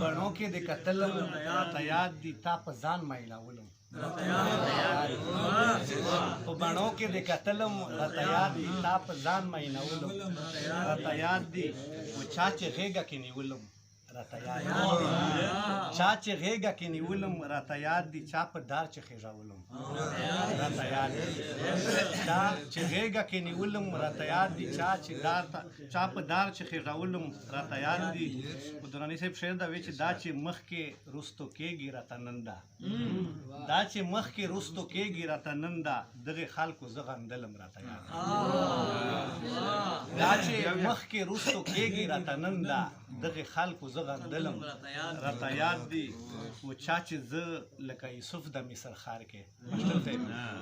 بڼو کې د کتلم راته یاد دي، تا په ځان مایلولم. په بڼو کې د کتلم راته یاد دي، تا په ځان ماینولم راته یاد دي. و چا چې غېږه کې نیولم راته یاد دي، چا چې غېږه کې نیولم راته یاد دي، چا په دار چې خېژولم راته یاد دي، چا چې غېږه کې نیولم راته یاد دي، چا چې دار ته چا په دار چې خېژولم راته یاد دي. او دراني صاحب شعر دا وی چې دا چې مخکې رستو کېږي راته نن ده، دا چې مخکې رستو کېږي راته نن ده، دغه خلکو زه غندلم راته یاد. دا چې مخکې رستو کېږي راته نن ده، دغه خلکو زه غندلم راته یاد دي. و چا چې زه لکه یوسف د مصر ښار کې،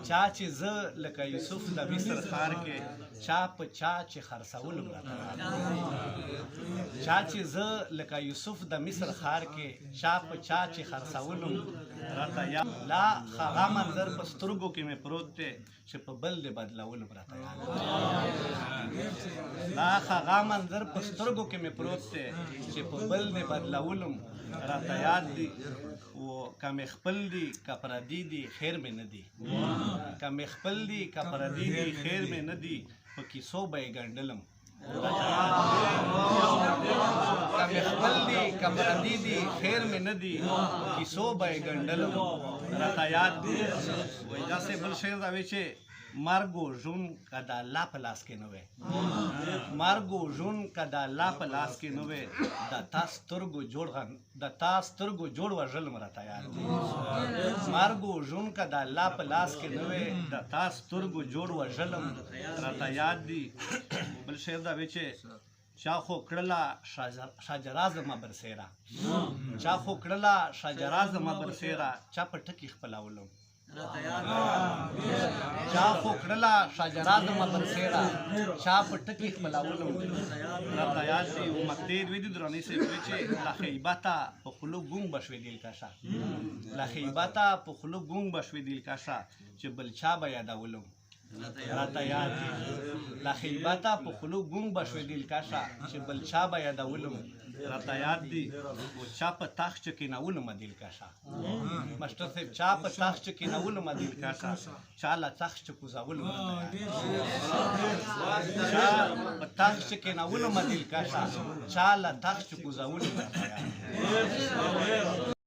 چا چې زه لکه یوسف د مصر ښار کې، چا په چا چې خرڅولم راته یاد. چا چې زه لکه یوسف د مصر ښار کې، چا په چا چې خرڅولم راته یاد. لا هغه منظر په سترګو کې مې پروت دی چې په بل دې بدلولم راته یاد. لا هغه منظر په سترګو کې مې پروت دی چې په بل دې بدلولم راته یاد دي. و که مې خپل دي که پردي دي خیر مې نه دي، که مې خپل دي که پردي دي خیر مې نه دي، په کیسو به یې ګنډلم. که مې خپل دي که پردي دي خیر مې نه دي، په کیسو به یې ګنډلم راته یاد دي. وایي داسې بل شعر دا وی چې مرګ او ژوند که د الله په لاس کې نه وی، مرګ او ژوند که د الله په لاس کې نه وی، د تا سترګو جوړ غن د تا سترګو جوړ وژلم راته یاد دي. مرګ او ژوند که د الله په لاس کې نه وی، د تا سترګو جوړ وژلم راته یاد دي. بل شعر دا وی چې چا خو کړله شجره زما برسېره، چا خو کړله شجره زما برسېره، چا په ټکي خپلولم. چا خو کړله شجره زما برسېره، چا په ټکي خپلولم راته یاد دي. او مکتې دوی دي دراني صاحب وی چې له خیبته په خوله ګونګ به شوې دلکشه، له خیبته په خوله ګونګ به شوې دلکشه، چې بل چا به یادولم راته یاد دي. له خیبته په خوله ګونګ به شوې دلکشه، چې بل چا به یادولم راته یاد دي. او چا په تخت چې کېنولم دلکشه، ماسټر صاحب چا په تخت چې کېنولم دلکشه، چا له تخت چې کوزولم راته یاد دي. چا په تخت چې کېنولم دلکشه، چا له تخت چې کوزولم راته یاد دي.